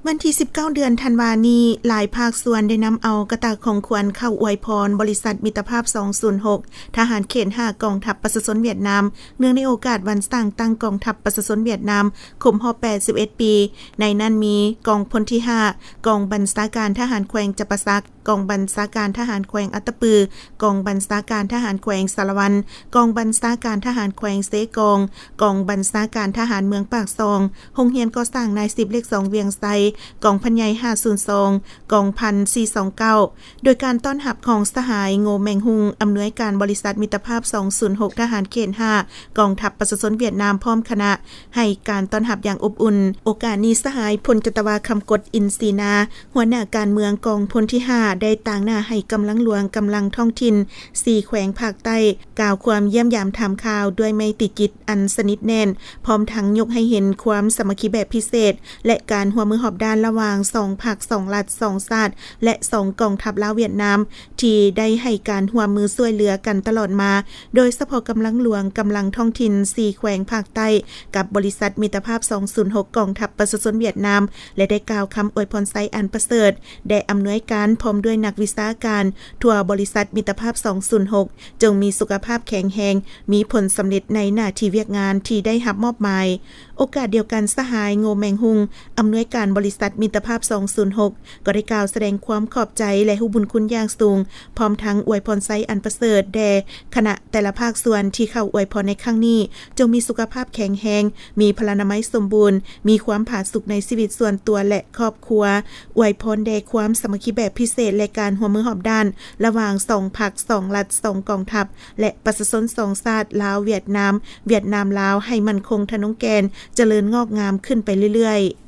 ວັນທີສິບເກົ້າ ເດືອນທັນວານີ້, ຫຼາຍພາກສ່ວນໄດ້ນຳເອົາກະຕ່າຂອງຂວັນເຂົ້າອວຍພອນບໍລິສັດມິດຕະພາບສອງສູນຫົກ ທະຫານເຂດຫ້າ ກອງທັບປະຊາຊົນຫວຽດນາມ, ເນື່ອງໃນໂອກາດວັນສ້າງຕັ້ງກອງທັບປະຊາຊົນຫວຽດນາມຄົບຮອບແປດສິບເອັດປີ, ໃນນັ້ນມີກອງພົນທີຫ້າ ກອງບັນຊາການທະຫານແຂວງຈຳປາສັກ, ກອງບັນຊາການທະຫານແຂວງອັດຕະປື, ກອງບັນຊາການທະຫານແຂວງສາລະວັນ, ກອງບັນຊາການທະຫານແຂວງເຊກອງ, ກອງບັນຊາການທະຫານເມືອງປາກຊ່ອງ, ໂຮງຮຽນກໍ່ສ້າງນາຍສິບເລກສອງວຽງໄຊ, ກອງພັນໃຫຍ່ຫ້າສູນສອງ, ກອງພັນສີ່ສອງເກົ້າ ໂດຍການຕ້ອນຮັບຂອງສະຫາຍ ໂງ ແມງຮຸງ ອຳນວຍການບໍລິສັດມິດຕະພາບສອງສູນຫົກ ທະຫານເຂດຫ້າ ກອງທັບປະຊາຊົນຫວຽດນາມ ພ້ອມຄະນະ ໃຫ້ການຕ້ອນຮັບຢ່າງອົບອຸ່ນ. ໂອກາດນີ້, ສະຫາຍ ພົນຈັດຕະວາ ຄຳກົດ ອິນສີນາ ຫົວໜ້າການເມືອງກອງພົນທີຫ້າ ໄດ້ຕາງໜ້າໃຫ້ກຳລັງຫຼວງກຳລັງທ້ອງຖິ່ນສີ່ແຂວງພາກໃຕ້ ກ່າວຄວາມຢ້ຽມຢາມຖາມຂ່າວດ້ວຍໄມຕີຈິດອັນສະໜິດແໜ້ນ, ພ້ອມທັງຍົກໃຫ້ເຫັນຄວາມສາມັກຄີແບບພິເສດ ແລະ ການຮ່ວມມືຮອບດ້ານລະຫວ່າງສອງພັກ, ສອງລັດ, ສອງຊາດ ແລະ ສອງກອງທັບລາວ-ຫວຽດນາມ ທີ່ໄດ້ໃຫ້ການຮ່ວມມືຊ່ວຍເຫຼືອກັນຕະຫຼອດມາ, ໂດຍສະເພາະກຳລັງຫຼວງກຳລັງທ້ອງຖິ່ນສີ່ແຂວງພາກໃຕ້ ກັບບໍລິສັດມິດຕະພາບສອງສູນຫົກ ກອງທັບປະຊາຊົນຫວຽດນາມ ແລະ ໄດ້ກ່າວຄຳອວຍພອນໄຊອັນປະເສີດແດ່ອຳນວຍການ ພ້ອມດ້ວຍນັກວິຊາການທົ່ວບໍລິສັດມິດຕະພາບສອງສູນຫົກ ຈົ່ງມີສຸຂະພາບແຂງແຮງ, ມີຜົນສຳເລັດໃນໜ້າທີ່ວຽກງານທີ່ໄດ້ຮັບມອບໝາຍ. ໂອກາດດຽວກັນ, ສະຫາຍ ໂງ ແມງຮຸງ ອຳນວຍການບໍລິສັດມິດຕະພາບສອງສູນຫົກ ກໍໄດ້ກ່າວສະແດງຄວາມຂອບໃຈ ແລະ ຮູ້ບຸນຄຸນຢ່າງສູງ, ພ້ອມທັງອວຍພອນໄຊອັນປະເສີດແດ່ຄະນະແຕ່ລະພາກສ່ວນທີ່ເຂົ້າອວຍພອນໃນຄັ້ງນີ້, ຈົ່ງມີສຸຂະພາບແຂງແຮງ, ມີພະລານາໄມສົມບູນ, ມີຄວາມຜາສຸກໃນຊີວິດສ່ວນຕົວ ແລະ ຄອບຄົວ, ອວຍພອນແດ່ຄວາມສາມັກຄີແບບພິເສດ ແລະ ການຮ່ວມມືຮອບດ້ານລະຫວ່າງສອງພັກ, ສອງລັດ, ສອງກອງທັບ ແລະ ປະຊາຊົນສອງຊາດ ລາວ-ຫວຽດນາມ, ຫວຽດນາມ-ລາວ ໃຫ້ໝັ້ນຄົງທະນົງແກ່ນ, ຈະເລີນງອກງາມຂຶ້ນໄປເລື້ອຍໆ.